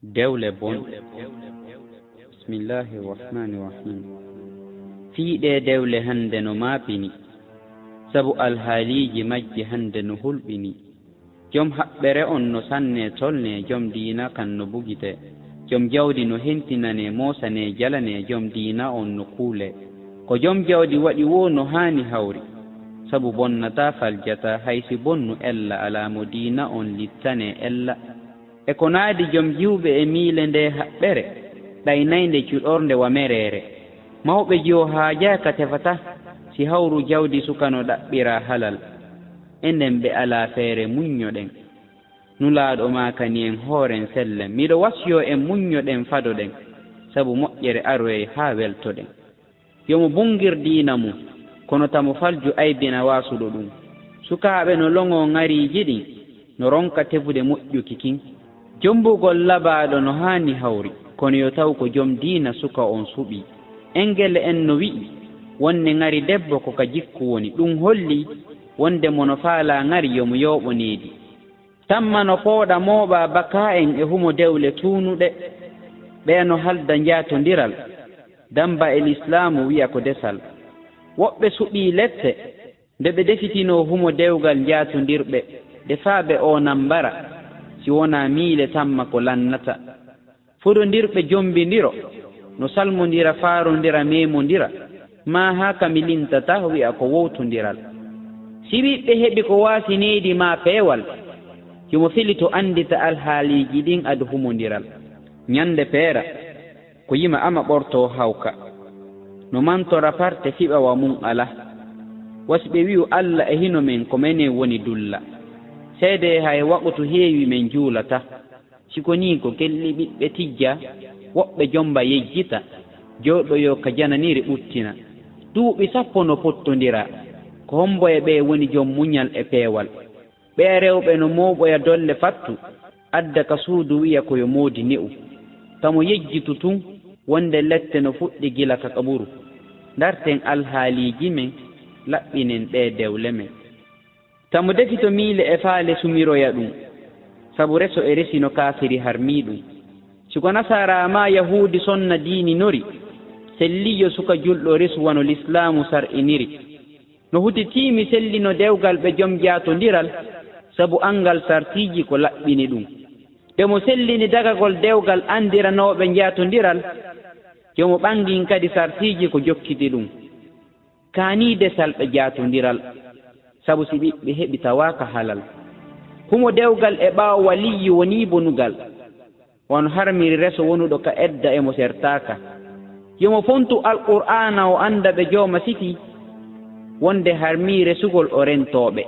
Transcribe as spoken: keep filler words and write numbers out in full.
Dewle bon. Bismillahi rahmani rahim. Fii ɗee dewle hannde no maapini, sabu alhaaliiji majje hannde no hulɓini. Jom haɓɓere on no sannee tolnee, jom diina kan no bugitee. Jom jawdi no hentinanee, moosanee, jalanee, jom diina on no kuulee. Ko jom jawdi waɗi woo no haani hawri, sabu bonnataa faljataa, hay si bonnu ella alaa mo diina on littanee ella. E ko naadi jom jiwɓe e miile ndee haɓɓere, ɗaynaynde cuɗornde wa mereere. Mawɓe jiwo haajaaka tefata, si hawru jawdi suka no ɗaɓɓiraa halal. Enen ɓe alaa feere muññoɗen. Nulaaɗo maakani en hooren sellen. Miɗo wasiyoo en muññoɗen fadoɗen, sabu moƴƴere aroyay haa weltoɗen. Yo mo bunngir diina mum, kono tamo falju aybina waasuɗo ɗum. Sukaaɓe no loŋoo ŋariiji ɗin, no ronka tefude moƴƴuki kin. Jommbugol labaaɗo no haani hawri, kono yo taw ko jom diina suka on suɓii. Engele en no wi'i, wonde ŋari debbo ko ka jikku woni. Ɗum holli wonde mo no faalaa ŋari yo mo yooɓo needi. Tamma no pooɗa mooɓa baka en e humo dewle tuunuɗe. Ɓee no halda njaatondiral. Damba e lislaamu wi'a ko desal. Woɓɓe suɓii lette, nde ɓe defitinoo humo dewgal njaatondirɓe, defaaɓe oo nambara, si wonaa miile tamma ko lannata. Fodondirɓe jommbindiro, no salmondira, faarondira, memondira, maa haa ka mi lintata wi'a ko wowtondiral. Si ɓiɓɓe heɓi ko waasi needi maa peewal, yo mo felito anndita alhaaliiji ɗin ado humondiral. Ñande peera, ko yima ama ɓortoo hawka. No mantora parte fiɓa wa mum alaa. Wasi ɓe wi'u Alla e hino men ko menen woni dulla. Seedee hay waqutu heewi men juulata. Si ko nii ko kelli ɓiɓɓe tijja, woɓɓe jomba yejjita, jooɗoyoo ka jananiri ɓuttina. Duuɓi sappo no pottondira. Ko hombo e ɓee woni jom muñal e peewal? Ɓee rewɓe no mooɓoya dolle fattu, adda ka suudu wi'a ko yo moodi ne'u. Tamo yejjitu tun, wonde lette no fuɗɗi gila ka qaburu. Ndarten alhaaliiji men, laɓɓinen ɗee dewle men. Tamo defito miile e faale sumiroya ɗum, sabu reso e resi no kaafiri harmii ɗum. Si ko nasaara maa yahuudi sonna diininori, selliijo suka julɗo resu wano lislaamu sar'iniri. No hutitii mi sellino dewgal ɓe jom jaatondiral, sabu anngal sartiiji ko laɓɓini ɗum. Nde mo sellini dagagol dewgal anndiranooɓe jaatondiral, yo mo ɓangin kadi sartiiji ko jokkiti ɗum. Kaanii desal ɓe jaatondiral, sabu si ɓiɓɓe heɓi tawaaka halal. Humo dewgal e ɓaawo waliyyi wonii bonugal. Wano harmiri reso wonuɗo ka edda e mo sertaaka. Yo mo fontu Alqur'aana o annda ɓe jooma siti, wonde harmii resugol o rentooɓe.